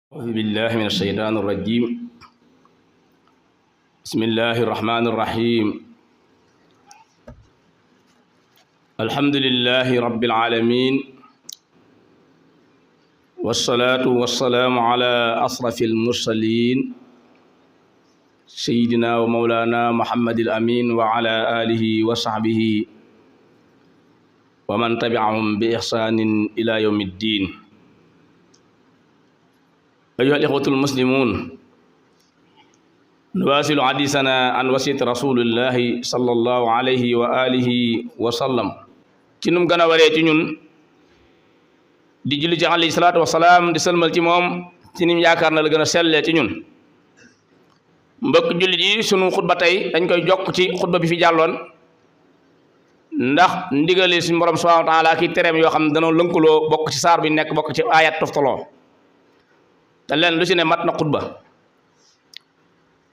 أعوذ بالله من الشيطان الرجيم. بسم الله الرحمن الرحيم. الحمد لله رب العالمين، والصلاة والسلام على أشرف المرسلين سيدنا ومولانا محمد الأمين وعلى آله وصحبه ومن تبعهم بإحسان إلى يوم الدين. أيها الإخوة المسلمون، نواصل حديثنا عن وصية رسول الله صلى الله عليه وآله وسلم. ci num gën a waree ci ñun di julli ci alayhi salaatu wasalaam di sëlmal ci moom ci nim yaakaar na la gën a sellee ci ñun. mbokk jullit yi sunu xutba tey dañ koy jokk ci xutba bi fi jàlloon, ndax ndigali suñu borom subhanahu wa taala ki tereem yoo xam ne danoo lënkaloo bokk ci saar bi nekk bokk ci ayat toftaloo te leen lu ci ne mat na xutba.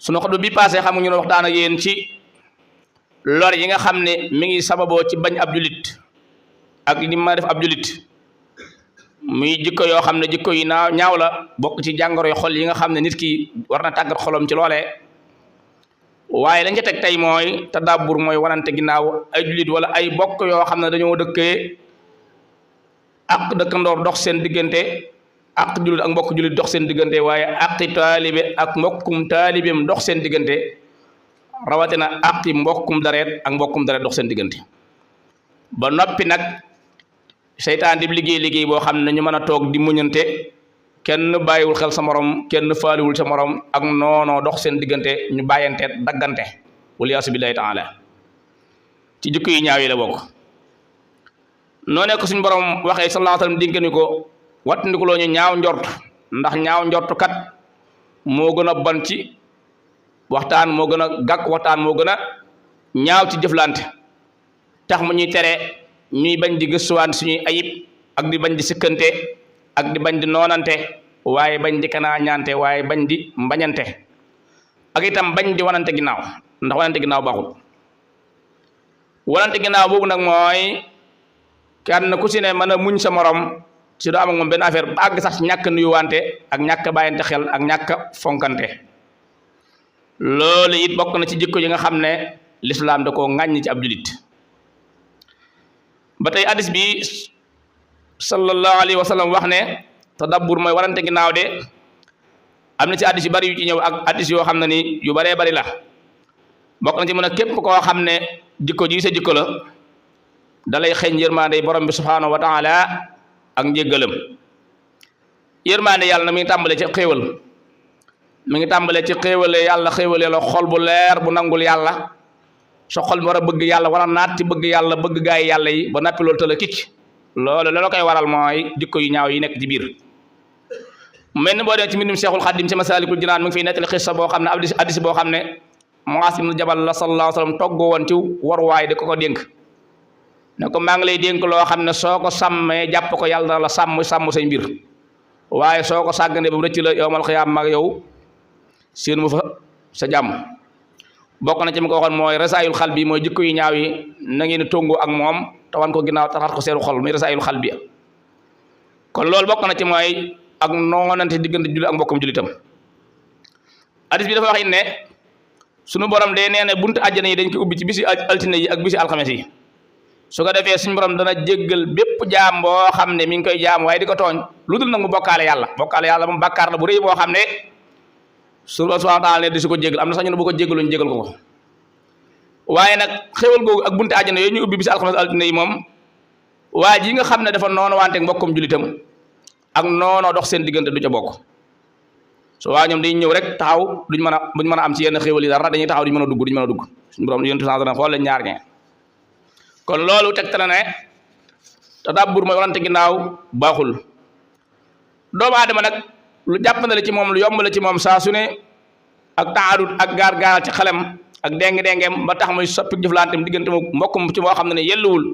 sunu xutba bi passé xam nga ñu waxtaan ak yéen ci lor yi nga xam ne mi ngi sababoo ci bañ ab julit ak li ma def ab julit, muy jikko yoo xam ne jikko yi ñaaw la, bokk ci jàngoro xol yi nga xam ne nit ki war na tàggat xolam ci loolee. waaye lañ ca teg tey mooy tadabbur, mooy wanante ginnaaw ay julit wala ay bokk yoo xam ne dañoo dëkkee ak dëkkandoor dox seen diggante, ak julit ak mbokk julit dox seen diggante, waaye aqi taalibe ak mbokkum taalibeem dox seen diggante, rawatina aqi mbokkum dareet ak mbokkum dareet dox seen diggante. ba noppi nag seytaan di liggéey boo xam ne ñu mën a toog di muñante, kenn bàyyiwul xel sa morom, kenn faaliwul sa morom, ak noonoo dox seen diggante, ñu bàyyante daggante waliyaasu billaahi taala. ci jikko yi ñaaw yi la bokk. noo nekk suñu borom waxee sallallahu alayhi wa sallam dénk ni ko wattandikuloo ñu ñaaw njort, ndax ñaaw njort kat moo gën a bon ci waxtaan, moo gën a gàkk waxtaan, moo gën a ñaaw ci jëflante. tax mu ñuy tere ñuy bañ di gëstuwaan suñuy ayib, ak di bañ di sikkante, ak di bañ di noonante, waaye bañ di kanaa ñaante, waaye bañ di mbañante, ak itam bañ di wanante ginnaaw, ndax wanante ginnaaw baaxul. wanante ginnaaw boobu nag mooy kenn ku si ne mën a muñ sa morom si doo am ak moom benn affaire ba àgg sax ci ñàkk nuyuwante ak ñàkk bàyyante xel ak ñàkk fonkante. loolu it bokk na ci jikko yi nga xam ne lislaam da koo ŋàññ ci ab julit. ba tey hadis bi sallallahu alayhi wa sallam wax ne tadabbur mooy warante ginnaaw de am na ci hadis yu bari yu ci ñëw, ak hadis yoo xam ne ni yu baree bari la. bokk na ci mën a képp koo xam ne jikko ji sa jikko la, dalay xeeñ yërmande borom bi subhanahu wa taala ak njéggalam. yërmande yàlla na mi ngi tàmbale ci xéewal, mi ngi tàmbale ci xéewale yàlla, xéewale la xol bu leer bu nangul yàlla. sa xol bi war a bëgg yàlla, war a naat ci bëgg yàlla, bëgg gaay yàlla yi, ba nappi loolu tëla kicc. loolu la koy waral mooy jikko yu ñaaw yi nekk ci biir. mel ni boo demee ci mbindum Seexul Xaddim ci Masaalikul Jinaan mu ngi fiy nettali xissa boo xam ne hadiis boo xam ne Muaaz ibn Jabal la sallallahu alayhi wa sallam toggoo woon ci waruwaay di ko dénk ne ko maa ngi lay dénk loo xam ne soo ko sàmmee jàpp ko yàlla dana la sàmm say mbir, waaye soo ko sàgganee ba mu rëcc la yowmal xiyaam mag yow seen mu fa sa jàmm. bokk na ci mi ko waxoon mooy rasaayul xal bi, mooy jikko yu ñaaw yi na ngeen di tongoo ak moom te wan ko ginnaaw taxaat ko seenu xol, muy rasaayul xal bi. kon loolu bokk na ci mooy ak noonante diggante jullit ak mbokkum jullitam. hadis bi dafa wax it ne sunu borom day nee ne buntu àjjana yi dañ ko ubbi ci bisi altine yi ak bisi alxames yi. su ko defee suñu borom dana jéggal bépp jaam boo xam ne mi ngi koy jaam waaye di ko tooñ, lu dul nag mu bokkaale yàlla moom bàkkaar la bu rëy boo xam ne suñu borom subhanahu wa taala ne di su ko jéggal. am na sax ñu ne bu ko jéggaluñ jéggal ko. waaye nag xéwal googu ak buntu àjjana yooyu ñu ubbi bisi alxames altine yi moom, waa ji nga xam ne dafa noonu wante mbokkum jullitam ak noonoo dox seen diggante du ca bokk. so waa ñoom dañuy ñëw rek taxaw duñ mën a am ci yenn xéwal yi dara, dañuy taxaw duñ mën a dugg suñu borom yéen tuuti xool leen ñaar ñe. kon loolu tegtale ne tadabbur mooy warante ginnaaw baaxul. doomu aadama nag lu jàppandale ci moom, lu yombale ci moom saa su ne ak taarut ak gaar-gaaral ci xelam ak déng-déngem ba tax muy soppi jëflanteem diggante mbokkum ci moo xam ne yelluwul,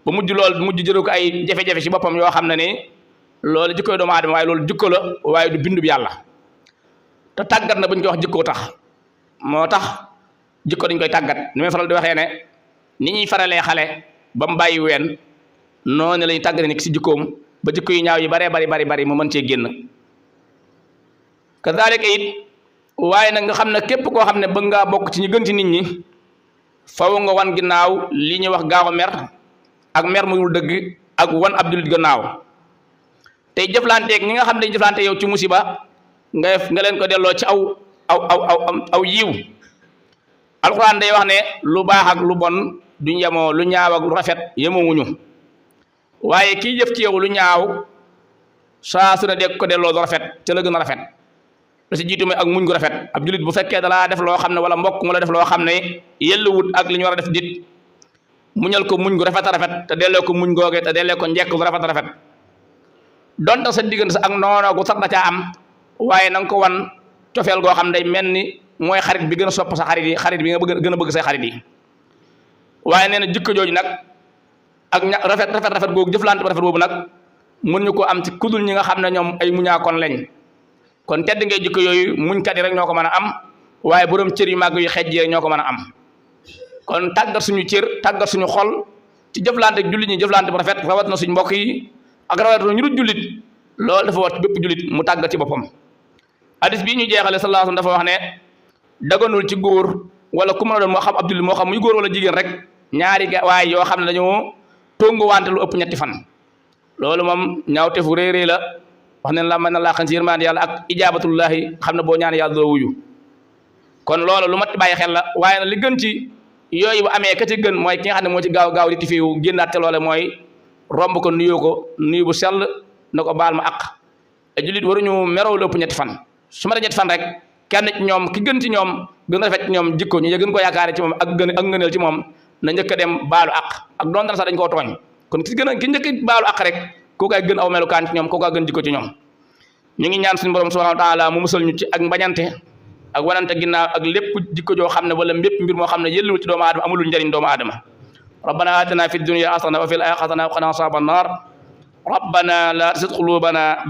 ba mujj jëru ko ay jafe-jafe ci boppam yoo xam ne ni loolu jikkoy doomu aadama, waaye loolu jikko la waaye du bindub yàlla. te tàggat na buñ ko wax jikkoo tax, moo tax jikko dañ koy tàggat. ni may faral di waxee ne ni ñuy faralee xale ba mu bàyyi ween, noonu lañu tàggate nekk si jikkoom ba jikko yu ñaaw yi baree bari mu mën cee génn. kazaalika it waaye nag nga xam ne képp koo xam ne bëgg ngaa bokk ci ñu gën ci nit ñi faw nga wan ginnaaw li ñuy wax gaaw a mer ak mer mu dul dëgg ak wan ab jullit gannaaw tey jëflanteeg ñi nga xam ne dañuy jëflante yow ci musiba nga leen ko delloo ci aw yiw alxuraan day wax ne lu baax ak lu bon duñ yemoo lu ñaaw ak lu rafet yemoowuñu waaye kii jëf ci yow lu ñaaw saa su ne dégg ko delloo lu rafet ca la gën a rafet la si jiitu mooy ak muñ gu rafet ab jullit bu fekkee dalaa def loo xam ne wala mbokk mu la def loo xam ne yelluwut ak li ñu war a def dit muñal ko muñ gu rafet a rafet te delloo ko muñ googee te delloo ko njekk gu rafet a rafet donte sa diggante sa ak noonoo gu sax da caa am waaye na nga ko wan cofeel goo xam ne day mel ni mooy xarit bi gën a sopp sa xarit bi nga gën a bëgg say xarit yi waaye nee na jikko jooju nag ak rafet googu jëflante bu rafet boobu nag mën ñu ko am ci kudul ñi nga xam ne ñoom ay muñaakoon lañ kon tedd ngay jikko yooyu muñkat yi rek ñoo ko mën a am waaye borom cër yu màgg yu xejj rek ñoo ko mën a am kon tàggat suñu cër tàggat suñu xol ci jëflante ak jullit ñi jëflante bu rafet rawat na suñu mbokk yi ak rawat na ñu dul jullit loolu dafa war ci bépp jullit mu tàggat ci boppam hadis bii ñu jeexale sallallahu alayhi wasallam dafa wax ne daganul ci góor wala ku mën a doon moo xam ab jullit moo xam muy góor wala jigéen rek ñaari waaye yoo xam ne dañoo tonguwante lu ëpp ñetti fan loolu moom ñaawteefu réy la wax ne la mën na laa xan si yërmande yàlla ak ijaabatullahi xam ne boo ñaan yàlla doo wuyu kon loolu lu mat bàyyi xel la waaye nag li gën ci yooyu bu amee ka ci gën mooy ki nga xam ne moo ci gaaw di tifiwu génnaat te loole mooy romb ko nuyu bu sell na ko baal ma ak jullit waruñu meroo lu ëpp ñetti fan su ma ñetti fan rek kenn ci ñoom ki gën ci ñoom gën a rafet ci ñoom jikko ñu gën ko yaakaare ci moom ak ngëneel ci moom na njëkk a dem baalu ak doon sax dañ koo tooñ kon ki njëkk baalu ak rek kooku ay gën aw melukaan ci ñoom kooku ay gën jikko ci ñoom ñu ngi ñaan suñu borom subhanahu wa taala mu musal ñu ci ak mbañante ak wanante ginnaaw ak lépp jikko joo xam ne wala mbépp mbir moo xam ne yëlluwul ci doomu aadama amulul njëriñ doomu aadama rabbana atina fi dunya hasana wa fil akhirati hasana wa qina azaban nar rabbana la tuzigh qulubana